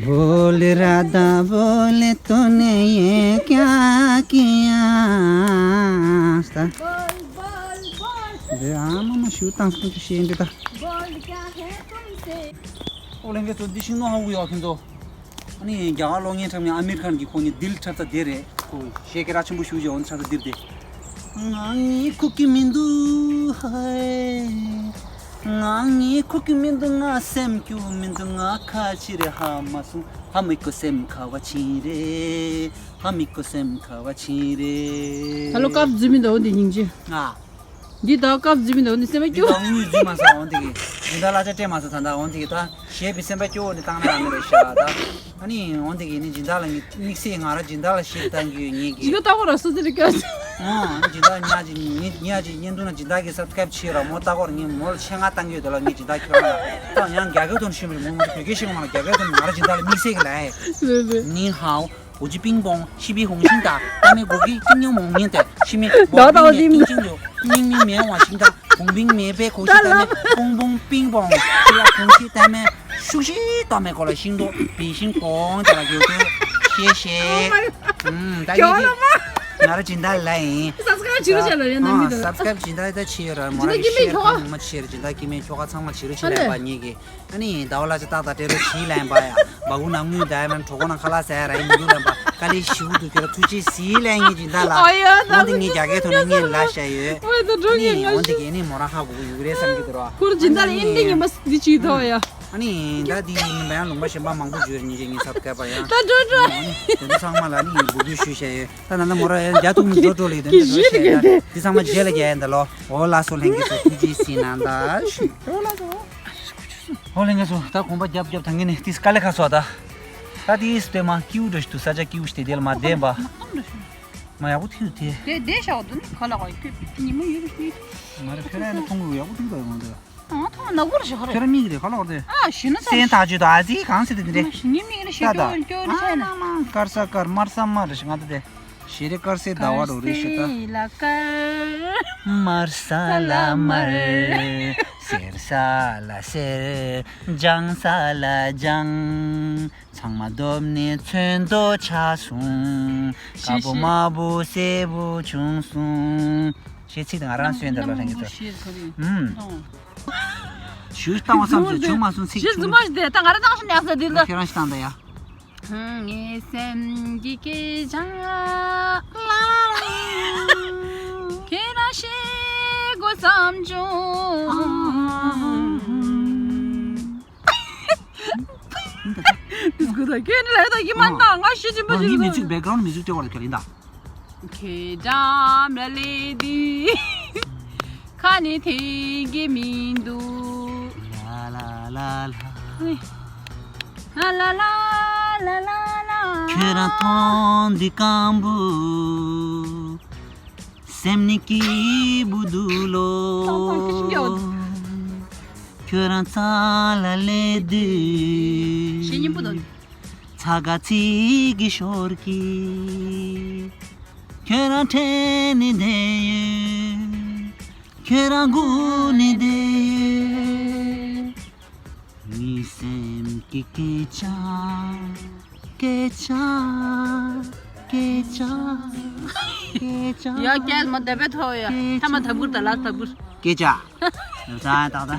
भोले राधा भोले तूने ये क्या किया ད། དེ་ཨ་མ་མ་ཤུ་བཏང་སོང་ཅི་ཤེས་འདི་ད། ཨོ་ལེན་གེ་ཚོ་འདི་ཤིང་ནོ་ཧ་གུ་ཡོ་ཁིན་ཚོ། ཨ་ནི་རྒྱ་གར་གློག་བརྙན་འཁྲབ་མཁན་ཨ་མིར་ཁཱན་གྱིས་ཁོང་གཉིས་ཌིལ་འཁྲབ་ས་དེ་རེད། ཁོ་གཞས་སྐད་གྲགས་ཆེན་པོ་ཞུ་བྱས་འོང་འཁྲབ་ས་འདིར་དེ། ང་ངའི་ཁུག་གི་མི་འདུག་ཧའི། ང་ངའི་ཁུག་གི་མི་འདུག་ང་སེམས་སྐྱོ་མི་འདུག་ང་ཁ་ཆེ་རེ་ཧ་མ་སོང་། ཧ་མི་ཀོ་སེམས་ཁ་བ་ཆིན་རེ། ཧ་མི་ཀོ་སེམས་ཁ་བ་ཆིན་རེ། ད་ལོ་སྐབས་རྫུན་མི་འདུག་འོ་འདི་སྙིང་རྗེ། ང་། འདི་ད་སྐབས་རྫུན་མི་འདུག་འདི་སེམས་པ་སྐྱོ། འདི་ད་དངུལ་རྫུན་མ་ས་འོང་དེ་གི། འདི་ད་གླ་ཆ་སྤྲད་མ་ས་ད་ད་འོང་དེ་གི་ད། གཞས་པའི་སེམས་པ་སྐྱོ་བོ་ནི་བཏང་ན་རང་མི་རེད་ཤག་ད། ཨ་ནི་འོང་དེ་གི་ནི་སྦྱིན་བདག་ལ་ངས་དམིགས་བསལ་ང་རང་སྦྱིན་བདག་ལ་གཞས་བཏང་གི་ཡོད་ངེད་ཀྱི། སྦྱིན་བདག་ལྟ་བུ་ར་སུ་ཚེ་རི་སྐྱོ། ཨོ་སྦྱིན་བདག་ཉག་ཅིག་ངེད་ཉག་ཅིག་བརྙན་ཐུང་ན་སྦྱིན་བདག་གི་སབ་སི་ཀ་རབ་བྱེད་ར་མོ་ལྟ་སྐོར་ངས་མོ་ལ་ཆེད་མངགས་བཏང་གི་ཡོད་དེ་ལ་ངས་སྦྱིན་བདག་ཁྱོད་རང་ལ་ད་ཡང་རྒྱ་སྐད་ཐོག་ནས་ཤེས་མ་རེད་མོ་ང་ཚོ་བོད་སྐད་ཤེས་གི་མ་ལ་རྒྱ་སྐད་ཐོག་ནས་ང་རང་སྦྱིན་བདག་ལ་དམིགས་བསལ་གི་ལ་ཨེ། 你好，我是冰棒，西北红心的，大美国的金牛蒙面的，西面我冰的金金牛，明明棉花心的，红冰棉被口气大美，蹦蹦冰棒，是要空气大美，熟悉大美国的心多，比心光的了有个，谢谢。嗯，大家。 ང་ར་སྦྱིན་བདག་ལ་ཡིན། སབ་སི་ཀ་རབ་བྱེད་རོགས་བྱས་ལ་ཡིན་ནམ་མི་འདུག་སབ་སི་ཀ་རབ་སྦྱིན་བདག་ད་བྱེད་ཡོད་ར་མོ་ར་ཡི་ཤེར་གང་མ་བྱེད་ར་སྦྱིན་བདག་སྐྱེ་དམན་ཁྱོ་ག་ཚང་མ་བྱེད་རོགས་བྱེད་ལ་ཡིན་པ་ངེད་ཀྱི། ཨ་ནི་ཟླ་བ་ལ་ཅི་ཏག་ཏག་སྤྲད་རོགས་བྱེད་ལ་ཡིན་པ་ཡ། སྦ་ཁུག་ནང་དངུལ་ད་ཡ་མན་གྲོགས་པོ་ནང་ཁ་ལག་ཟ་ཡ་ར་ཡིན་མི་འདུག་ལ་ཡིན་པ་དཀའ་ལས་ཞུ་འདུག་ཁྱོད་ར་ཐུགས་རྗེ་གཟིགས་ལ་ཡིན་ངེད་སྦྱིན་བདག་ལ། འོན་ཏེ་ངས་རྒྱ་སྐད་ཐོག་ནས་ངས་ལ་བཤད་ཡོད། ཨ་ནི་འོན་ཏེ་གི་ནི་མོ་ར་ཧ་གོ་གི་ཡོད་རེད་བསམ་གྱི་འདུག་ར། ཁོ་ར་སྦྱིན་བདག་ལ་ཨིན་ཏེ་ཉི་མ་འདི་བྱེད་ཐོག་ཡ། ཨ་ནི་ད་འདི་ཡིན་པ་ཡང་ལུང་པ་གཞན་པ་མང་པོ་བརྗོད་ཉིན་རེ་ངས་ཚབ་སྐལ་པ་ཡང་། ད་འགྲོ་འགྲོ། ཨ་ནི་དེ་ཚོ་ཚང་མ་ལ་ནི་ངས་འབུལ་སྐུལ་ཞུས་བྱས་ཡོད། ད་ད་ལྟ་མོ་ར་ཡང་རྒྱ་ཐུག་མི་འགྲོ་འགྲོ་ལེ་དོན་དུ་བཤད་ད་འདི་ཚང་མ་རྗེས་ལ་རྒྱ་ཡན་ད་ལོ། འོ་ལགས་སོ་ལྷན་རྒྱས་ཚོ་ཐུགས་རྗེ་གཟིགས་གནང་ད་ཞུ། འོ་ལྷན་རྒྱས་ཚོ་ད་གོམ་པ་རྒྱབ་རྒྱབ་ད་ངས་ནི་ཏིས་དཀའ་ལས་ཁག་སོ་ད། ད་ཏིས་དེ་མ་ཀིའུ་འགྲོ་ཞུ་དུ་ས་ཆ་ཀིའུ་ཞུ་དེ་དེ་ལ་མ་བདེན་པ། མ་ཡག་པོ་ཐིག་དེ། དེ་དེ་ཞག་དུ་ནི་ག་ལ་ག་ཁྱོད་ཉི་མ་ཡོད་རེད། ང་རེ་ཁྱོད་ར་ནི་མཐོང་གི་ཡག་པོ་ཐིག་ད་ཡོང་དེ། ཨ་ཐོག་ནག་པོ་རེ་ཞིག་རེད། ཁྱོད་ར་མིག་རེ་ག་ལོག་རེད། ཨ་ཞི་ན་ཚ། སེན་ཐག་ཆོད་དོ་ཨ་ཙི་གང་སེ་དེ་རེད། ཞི་ཉི་མིག་རེ་ཞི་ད་ད་ཀྱོ་ཀྱོ་རེ་ཆ་ན། ཨ་མ་དཀར་ས་དཀར་དམར་ས་དམར་རེ་ཞིག་ང་ད་དེ། ཞི་རེ་དཀར་སེ་ཟླ་བ་རུ་རེ་ཞིག་ད། དཀར་སེ་ལ་དཀར། དམར་ས་ལ་དམར། སེར་ས་ལ་སེར། ལྗང་ས་ལ་ལྗང་། ཚང་མ་བསྡོམས་ནས་ཚོན་མདོག་ཆགས་སོང་། དཀར་པོ་དམར་པོ་སེར་པོ་བྱུང་སོང་། ཞེས་ཚིག་དང་ང་རང་སོན་ད་ལ་ལྷན་གྱི་ཚོ། ཨུམ། ཞུ་བཏང་བ་བསམ་ཚེ་བྱུང་མ་སོང་ཚིག་ཞེས་ཆུང་རྫུན་མ་ཞིག་དེ་ད་ང་རང་བཏང་ཤི་ནས་ས་འདི་ལ། ཁྱེད་རང་ཞིག་བཏང་ད་ཡ། ངའི་སེམས་ཀྱི་སྐད་ཆ་ལ་ཁྱེད་རང་ཤེས་དགོས་བསམ་བྱུང་། འདི་སྐུ་ད་ཁྱོད་ནི་ལས་ད་ཡི་མ་ན་ང་ཤི་ཅི་མ་ཨ་ཤི་ནི་མི་ཚིག་བེག་གྷ་རའུན་མི་ཚིག་སྤྲད་པ་ལ་ཁྱོད་ཡིན་ད། ཁྱེད་འགྲམ་ལ་སླེབས་དུས་ཁ་ནས་འཐེན་གྱི་མི་འདུག་ལ་ལ་ལ་ལ། ལ་ལ་ལ་ལ་ལ་ལ། ཁྱོད་རང་མཐོང་དུས་སྐམ་པོ། སེམས་ནི་སྐྱིད་པོ་འདུག་ལོ། ཁྱོད་རང་རྩ་ལ་སླེབས་དུས། གཞས་སྙན་པོ་དང་། ཚ་ག་ཚིག་གི་ཞོར་གྱི། ཁྱོད་རང་དྲན་ནས་བསྡད་ཡོད། ཁྱོད་རང་སྒུག་ནས་བསྡད་ཡོད། ངའི་སེམས་ཀྱི་སྐད་ཆ། སྐད་ཆ། སྐད་ཆ། སྐད་ཆ། ཡ་སྐད་མ་དེ་བས་ཐོག་ཡ། ཐ་མ་ཐབ་གུར་དང་ལ་ཐབ་གུར། སྐད་ཆ། ཡོད་ས་ཏག་ཏག་དེ་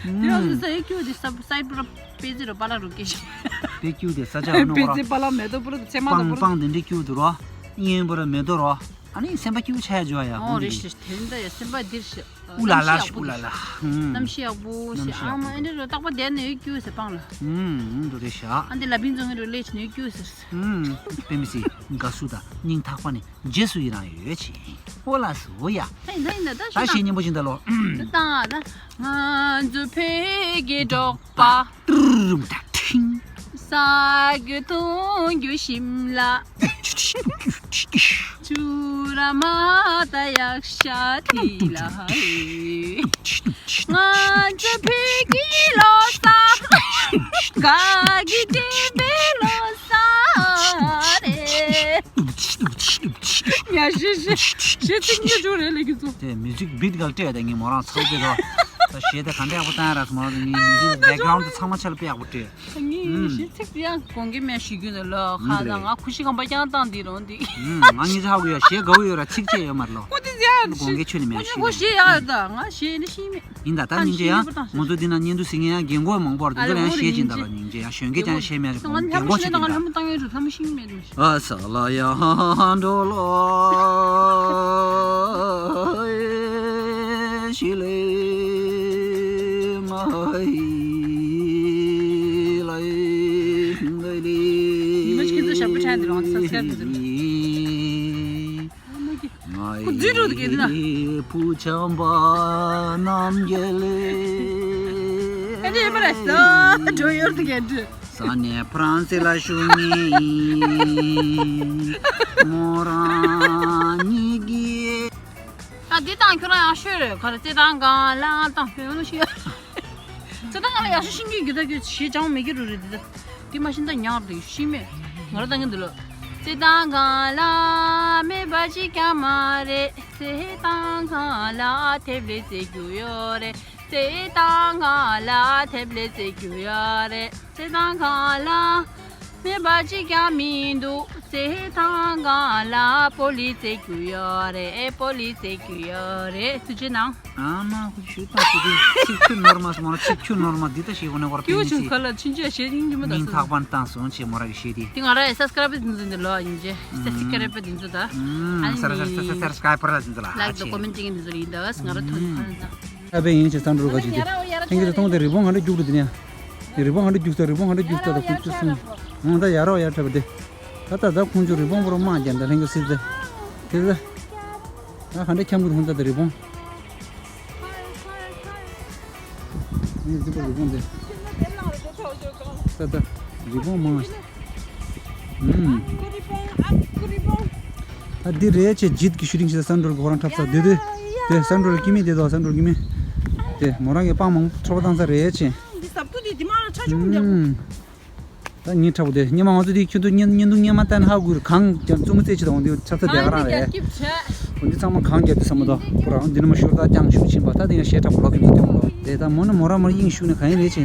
ཡང་སུ་ས་ཡི་ཀྱུ་དེ་ས་སའི་པུ་ར་པེ་ཙི་རུ་པ་ལ་རུ་སྐད་ཆ། པེ་ཀྱུ་དེ་ས་ཆ་ཡོད་ནོ་པེ་ཙི་པ་ལ་མེ་ཏོ་པུ་ར་ཚེ་མ་དང་པང་པུ་ར། པང་དེ་འདྲའི་ཀྱུ་དུ་རོ། གཡོན་པུ་ར་མེ་ཏོ་རོ། ཨ་ནི་སེམས་པ་སྐྱིད་པོ་ཆགས་ཡ་འཇོ་ཡ། ཨོ་རེད་ཤི། དེ་རིང་ད་ཡ་སེམས་པ་འདིར་ཤི། ཨུ་ལ་ལ་ཤི། ཨུ་ལ་ལ། ཧུམ། གནམ་གཤིས་ཡག་པོ་ཤི། གནམ་གཤིས་ཡག་པོ། ཨ་མ་ཨེ་འདྲ་རོ་རྟག་པ་བསྡད་ནས་ཡོད་ཀྱུ་ཟེར་སྤང་ལ། ཧུམ། འདུག་རེད་ཤག་ཨ་འདི་ལ་བིན་ཚོ་ངེད་རུ་ལས་ནས་ཡོད་ཀྱུ་ཟེར། ཧུམ། དཔེ་མི་སྲིད་དགའ་བསུ་དང་སྙིང་ཐག་པ་ནས་རྗེས་སུ་ཡི་རང་ཡོད་ཆེ། ཨོ་ལ་སུ་ཡ། ད་ཡིན་ད་ཡིན་ད་ད་ད་ཤི་ཤི་ད། སྙན་པོ་ཞིག་ད་ལོ། ད་ད་ང་ཚོ་བོད་ཀྱི་འབྲོག་པ། ཏྲུམ་ཏ་ཁྲིང་། ས་རྒྱུ་འཐུང་རྒྱུ་ཞིམ་ལ། ཆུ་ར་མ་ད་ཡག་ཤ་ཐི་ལ་ཧེ། ང་ཚོ་བོད་ཀྱི་ལོ་གསར། ག་གི་དྲན་པའི་ལོ་གསར་རེད། ཡ་ཤི་ཤི་ཤི་ཚིག་ཉོ་ཆུ་རེད་ལས་ཀྱི་ཚོ། དེ་མི་ཛིག་བིད་གལ་སྤྲད་དེ་ངས་མོ་རང་ཚ་བོ་དེ་རོ། ད་གཞས་དེ་ག་འདྲ་ཡག་པོ་བཏང་ཡ་ར་སོང་མོ་རང་ངའི་མི་ཛིག་བེག་གྷ་རའུན་དེ་ཚང་མ་ཆ་ལ་དཔེ་ཡག་པོ་སྤྲད། ངའི་གཞས་ཚིག་དེ་ཡང་དགོངས་འགལ་མེད་ཞུ་རྒྱུ་ནི་ལོ་ཁ་ད་ང་ཁུ་ཤི་གམ་པ་རྐྱང་བཏང་འདི་རོང་འདི། ང་ངི་ཚ་ཧ་གོ་ཡ་གཞས་དགའ་བོ་ཡོད་ར་ཚིག་ཆད་ཡོད་མ་རེད་ལོ། ཁོ་དེ་ཡ་དགོངས་འགལ་ཆོད་ནི་མེད་ཞུ་རྒྱུ། ཁོ་གཞས་ཡག་ད་ང་གཞས་ནི་ཤེས་མེད། ཡིན་ད་ད་སྙིང་རྗེ་ཡ། ང་ཚོ་འདི་ན་བརྙན་ཐུང་གཟིགས་མཁན་ཡ་རྒན་གོག་མང་པོ་རེད། འདི་ཚོ་ལ་ཡ་གཞས་སྦྱིན་ད་ལ་སྙིང་རྗེ་ཡ། གཞོན་སྐྱེས་ཀྱང་གཞས་མེད་རེད། རྒན་གོག་ཆོད་ཀྱི་འདུག་ད། ཨ་ས་ལ་ཡ་འགྲོ་ལོ་ཤི་ལེ་མ་ཧི་ལེ་ལེ་ལེ། ཉི་མ་ཁྱེད་ཚོ་ཞབས་པུ་ཕྲན་འདི་རང་སབ་སི་ཀ་རབ་འདི་ཚོ། ཁོ་འཛུལ་འགྲོ་འདུག་གས་འདི་ན། བུ་ཆམ་པ་རྣམ་རྒྱལ་ཨ་ནི་ཨེ་མ་ར་ས་འགྲོ་ཡོད་འདུག་གས་འདི། ས་ནས་ཕ་རན་སི་ལ་བཞུགས་ནས་མོ་རང་གཉིས་ཀྱིས། ད་འདི་དང་ཁྱོད་རང་ཡག་ཤོས་རེད། ག་རེ་རྩེད་ཐང་སྒང་ལ་དང་ཁྱོད་ཡོང་ཤི། རྩེད་ཐང་སྒང་ལ་ཡག་ཤོས་ཤིང་གི་རྒྱུ་ད་ཁྱོད་ཞེས་ཅང་མེད་ཀྱི་རུ་རེད་འདི་ད། འདི་མ་ཤེས་ད་ཉག་རེད་ཤི་མེད། ང་ར་ད་ངན་འདི་ལོ། རྩེད་ཐང་སྒང་ལ་མེད་པ་ཅིག་ཀྱང་མ་རེད། རྩེད་ཐང་སྒང་ལ་ཐེབས་ལེ་རྩེད་རྒྱུ་ཡོད་རེད། རྩེད་ཐང་སྒང་ལ་ཐེབས་ལེ་རྩེད་རྒྱུ་ཡོད་རེད། རྩེད་ཐང་སྒང་ལ་མེད་པ་ཅིག་ཀྱང་མི་འདུག་རྩེད་ཐང་སྒང་ལ་སྤོ་ལི་རྩེད་རྒྱུ་ཡོད་རེད། སྤོ་ལི་རྩེད་རྒྱུ་ཡོད་རེད། ཐུགས་རྗེ་གནང་། ཨ་མ་ཁུ་ཤུ་ཏང་ཤུ་དེ་ཚིག་ཁྱུ་ནོར་མ་སོང་མོ་ར་ཚིག་ཁྱུ་ནོར་མ་འདི་ལྟ་ཞིག་གོ་ནས་བར་ཀྱུ་ཆུང་ཁ་ལ་ཆུན་ཆུ་ཞེས་སྙིང་རྗེ་མ་ད་སོང་། ཐག་པ་བཏང་སོང་ཆེ་མོ་ར་གི་ཤེས་དེ། དེ་ང་ར་ཡི་སབ་སི་ཀ་རབ་འདི་ཚོ་འདི་ལོ་ཡིན་ཅེ་སབ་སི་ཀ་རབ་འདི་ཚོ་ད། ཨ་ནི་སབ་སི་ཀ་རབ་འདི་ཚོ་ཡིན་ད། ང་ར་ཐུགས་ཁ་ན་ད། ཨ་ཕའི་ཡིན་ཆེ་སང་འགྲོ་ག་ཅིག་དེ། ཐེངས་ཀྱི་ཐོང་དེ་རི་བོང་ག་འདྲ་རྒྱུག་འདུག་དེ་ནས། རི་བོང་ག་འདྲ་རྒྱུག་ད་རི་བོང་ག་འདྲ་རྒྱུག་ད་ད་ཁུ་ཆུ་སོང་། འོང་ད་ཡ་རོགས་ཡ་འཁྲབ་པ་དེ། ད་ད་ད་ཁོང་ཚོ་རི་བོང་པོ་རོ་དམག་རྒྱབ་ད་ལྷན་གྱི་སྲིད་དེ། དེ་ད། ད་ག་འདྲ་འཁྱམ་གི་འདུག་ད་ད་རི་བོང་། ངས་འདི་པར་རི་བོང་དེ། ད་ད་རི་བོང་མང་ཞིག་ཨུམ། ད་འདི་རེད་ཆེ་ཇིད་ཀྱི་ཤུ་ཊིང་བྱེད་ས་སན་ཌོལ་གྱི་ཁོ་རང་འཁྲབ་ས་དེ་དེ། དེ་སན་ཌོལ་གྱི་མི་དེ་དོ་སན་ཌོལ་གྱི་མི། དེ་མོ་རང་གི་པང་མང་པོ་འཁྲབ་བཏང་ས་རེད་ཆེ། འདི་ཟབ་ཏུ་དེ་དེ་མ་ལ་ཆ་ཆུང་འདི་ཨུམ། ད་ངའི་འཁྲབ་པོ་དེ་སྙེ་མ་ང་ཚོ་དེ་ཁྱོད་ཚོ་བརྙན་བརྙན་ཐུང་སྙེ་མ་བལྟས་ན་ཧ་གོ་གི་རེད། གངས་ཀྱང་བཙུན་མོ་རྩེ་ཆེ་དང་འདི་ཆབ་ཚ་དེ་ག་རང་རེད། འོ་འདི་ཚང་མ་གངས་རྒྱབ་དུས་བསམ་མ་གཏོགས་ཁོ་རང་འདི་ནས་མ་ཤོར་ད་ཀྱང་ཤུགས་ཕྱིན་པ་ད་དེ་ཡང་ཞེ་དྲག་པོ་ལོག་གི་མི་སྟོན་ལོ་དེ་ད་མོ་ནི་མོ་ར་མོར་དབྱིངས་ཞུགས་ནས་གང་ཡིན་རེད་ཆེ།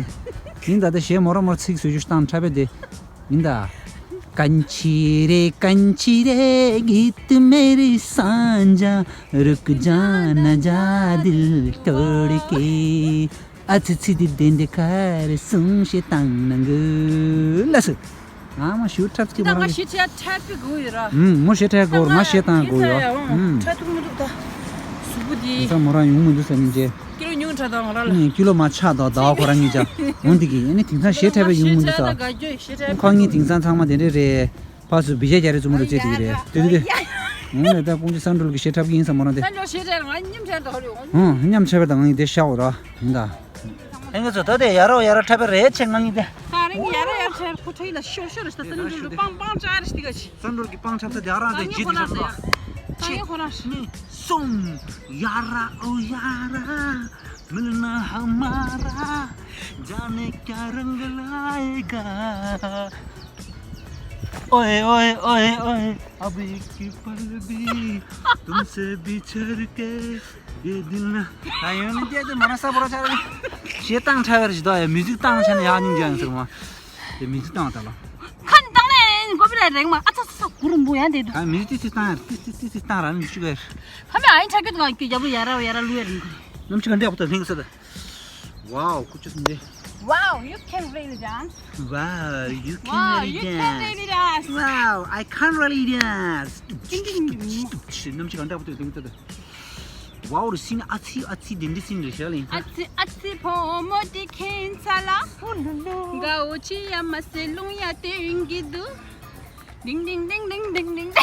ཡིན་ད་ད་ཞེ་མོ་ར་མོར་ཚིག་བཟོ་རྒྱུ་བཏང་འཁྲབ་པའི་དེ་ཡིན་ད། कांची रे कांची रे गीत मेरी सांझा रुक जाना जा दिल तोड़ के ཨ་ཙི་ཙི་དེ་དེ་འདི་ཁ་རེ་སུང་ཞེ་བཏང་ན་གི་ལ་སུ། ཨ་མ་ཞུ་འཁྲབ་ཀྱི་ད་མ་ང་རང་ཞེ་ཁྲ་འཁྲབ་པའི་དགོས་ཡོད་ར། ཨུམ་མོ་ཞེ་ཁྲ་དགོས་ར་ང་ཞེ་བཏང་དགོས་ཡོད། ཨུམ་ཁྲ་ཐུག་མི་འདུག་ད། གཟུགས་པོ་དེ། ད་མོ་རང་ཡོང་མི་འདུག་ས་ཉིན་རྗེས། ཀི་ལོ་ཉུང་དྲགས་དང་ང་རང་ལ། ཀི་ལོ་མ་ཆགས་དང་ཟླ་བ་ཁོ་རང་གཉིས་ཆགས་འོང་འདི་གི་ཨ་ནི་དེང་སང་ཞེ་ཁྲ་བའི་ཡོང་མི་འདུག་ས། ཁོ་གཉིས་དེང་སང་ཚང་མ་དེ་འདྲས་རེད། ཕ་སུ་བི་ཇ་རྒྱ་རི་བཙུན་མོ་རུ་བཙལ་དེ་གི་རེད་དེ་དེ་དེ། ངས་ལས་ད་ཀུང་ཅི་སན་ཀྲོལ་གི་ཞེ་འཁྲབ་ཀྱི་ཡིན་བསམ་མོ་རང་དེ། སན་ཀྲོལ་ཞེ་འཁྲབ་ང་མཉམ་འཁྲབ་དོ་རེད། ཧུང་མཉམ་འཁྲབ་པ་དང་ང་ཡིན་དེ་ཤག་འོ་ར་ཡིན་ད། ཨེ་ང་ཚོ་ད་དེ་ཡ་རོ་ཡ་ར་འཁྲབ་པ་རེད་ཆེ་ང་ཡིན་དེ། ད་རིང་གི་ཡ་རོ་ཡ་ར་འཁྲབ་ཁོ་ཁྲ་ཡི་ལ་ཤོར་ཤོར་རེ་ཞིག་ད་སན་ཀྲོལ་གི་པང་པང་ཅ་རེ་ཞིག་ག་ཞིག་སན་ཀྲོལ་གི་པང་ཆབ་ས་དེ་ཡ་ར་དེ་ཇི་དེ་ཤག་ར། ད་ངས་ཁོ་རང་ད་ཡ། གཅིག་གཉིས་གསུམ། ཡ་ར་ཨོ་ཡ་ར། मिलना हमारा जाने क्या रंग लाएगा। ओए ओए ओए ओए, अब एक ही पल भी तुमसे बिछड़ के ये दिल ना। ད་ཡོང་ནི་སྐད་དེ་མ་ན་ས་བོར་ཆ་རེད། ཞེ་སྡང་ཕྲ་བར་ཞིག་དོ་ཡ་མི་ཟིག་སྡང་ཆ་ནས་ཡག་སྙིང་རྗེ་ཡང་ཟེར་མ། དེ་མི་ཟིག་སྡང་ད་ལ། ཁ་ནི་བཏང་ལེ་ཀོ་པི་ར་རེག་མ་ཨ་ཚ་ཚ་ཚ་གུ་རུ་འབུ་ཡང་དེ་འདུག་ད་མི་ཟིག་ཏི་སི་སྡང་ཡར་ཏི་སི་ཏི་སི་སྡང་ར་ནི་ཤུ་གར། ཁ་མེ་ཨ་ཡིན་ཆ་ཁྱོད་དང་ཁྱོད་རྒྱ་བུ་ཡ་ར་ཡ་ར་ལུ་ཡ་རིང་གུ་རེད། ནམ་ཅི་ག་འདྲ་ཡག་པོ་ད་ལྷིང་ས་ད། Wow, ཁུ་ཆུ་སུ་འདི། Wow, you can really dance. Wow, you can Wow, really you can dance. Really dance. Wow, I can't really dance. ཏིང་ཏིང་ཏིང་ཏིང་། ནམ་ཅི་ག་འདྲ་ཡག་པོ་ད་ལྷིང་ས་ད། Wow རི་སིན་ཨ་ཚི་ཨ་ཚི་དེ་འདྲ་སིན་རེ་ཤ་ལིན། ཨ་ཚི་ཨ་ཚི་ཕོ་མོ་དེ་ཁེན་ཚ་ལ། དགའ་བོ་ཆི་ཡ་མ་སེ་ལུང་ཡ་དེ་ཡིན་གི་འདུག་ཏིང་ཏིང་ཏིང་ཏིང་ཏིང་ཏིང་།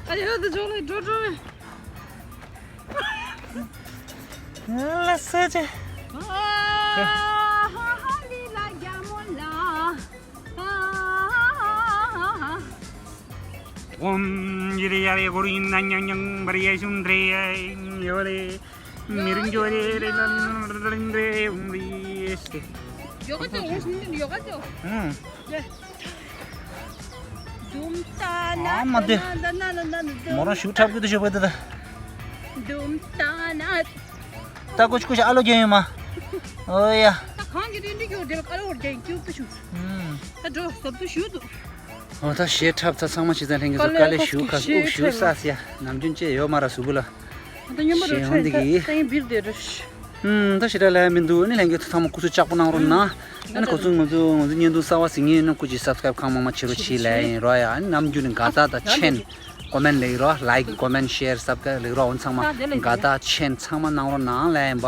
ཨ་ཡོད་དུ་འཇོག་ལེ་འགྲོ་འགྲོ། ལ་སོ་ཅེ། ཨ་ཧ་ཧ་ལི་ལ་རྒྱ་མོ་ལ། ཨ་ཧ་ཧ་ཧ་ཧ། ཝོམ་ཡི་རེ་ཡ་རེ་གོ་རི་ན་ཉང་ཉང་བར་ཡ་ཤུན་དྲེ་ཡ་ཡོ་རེ། མི་རིང་ཇོ་རེ་རེ་ལ་རེ་ཝོམ་རེ་སྟེ། ཡོ་ག་ཅོ་ཝོམ་ཡོ་ག་ཅོ། ཧུང་། དུམ་ཏ་ན་ཨ་མ་དེ། ན་ན་ན་ན་ན་མོ་རང་ཞུ་འཁྲབ་གི་དུ་ཞུ་བ་དེ་ད། དུམ་ཏ་ན། ད་ཀོ་ཆུ་ཀོ་ཆུ་ཨ་ལོ་རྒྱན་ཡོད་མ། ཨོ་ཡ། ད་གང་གི་དུས་འདི་གྱོ་དེ་ལ་ཨ་ལོ་རྒྱན་ཀྱུ་པུ་ཆུ། ཨུམ། ད་འགྲོ་སོབ་ཏུ་ཞུ་དུ། ཨོ་ད་ཞེ་འཁྲབ་ཚ་ཚང་མ་ཞིག་ཚ་ལྷན་གྱི་ཚོ་དཀའ་ལས་ཞུ་ཁ་ཨུ་ཞུ་ས་སི་ཡ་ནམ་རྒྱུན་ཅེ་ཡོད་མ་ར་སུ་བུ་ལ། ད་ཉམས་པ་རུ་ཞེ་ཧོན་འདི་གི། ད་ཡིན་བིར་དེ་རུ། ཨུམ། ད་ཞེ་དྲག་ལས་མི་འདུག་ཨ་ནི་ལྷན་རྒྱས་ཚོ་ཚང་མ་སྐུ་གཟུགས་ལྕགས་པོ་གནང་རོགས་གནང་། ཨ་ནི་ཁོ་ཚོ་ང་ཚོ་ང་ཚོ་བརྙན་ཐུང་གསར་བ་གཟིགས་མཁན་ཡིན་ན་སྐུ་མཁྱེན་སབ་སི་ཀ་རེབ་གང་མང་མང་བྱེད་རོགས་བྱེད་ལབ་ཡིན་རོགས་ཡ། ཨ་ནི་ནམ་རྒྱུན་ནས་དགའ་རྟགས་དང་མཆན། ཀོ་མེན་ལེགས་རོགས། ལའིག་ཀོ་མེན་ཤེར་སབ་སི་ཀ་རེབ་ལེགས་རོགས། འོ་ཚང་མ་དགའ་རྟགས་མཆན་ཚང་མ་གནང་རོགས་གནང་ལབ་ཡིན་པ།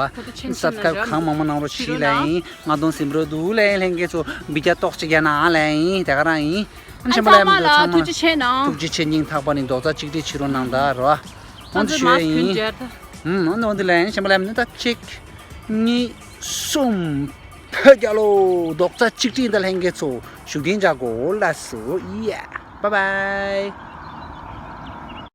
སབ་སི་ཀ་རེབ་གང་མང་མང་གནང་རོགས་བྱེད་ལབ་ཡིན། ང་གདོང་སིམ་རོ་འདུག་ལབ་ཡིན། ལྷན་རྒྱས་ཚོ་འབུ་རྒྱག་ཏོག་ཅིག་རྒྱག་གནང་ལབ་ཡིན། དེ་ག་རང་ཡིན། ཨ་ནི་ཨ་ནི་ཚང་མ་ལ་ཡིན་ལ་ཚང་མ་ཐུགས་རྗེ་ཆེ་གནང་། ཐུགས་རྗེ་ཆེ། སྙིང་ཐག་པ་ནས་རྡོག་རྩ་གཅིག་སྒྲིལ་བྱེད་རོགས་གནང་ད་རོགས། ཨོ་ད་ཞུ་ཡ་ཡིན། ཨུམ། ཨོ་ད་ཨོ་ད་ལན་གཞན་པ་ལན་ད་གཅིག་གཉིས། གསུམ། བོད་རྒྱལ་ལོ། རྡོག་རྩ་གཅིག་སྒྲིལ་ད་ལྷན་རྒྱས་ཚོ་བཞུགས་གདན་འཇགས་གོ་ལགས་སོ་ཡ། Bye bye.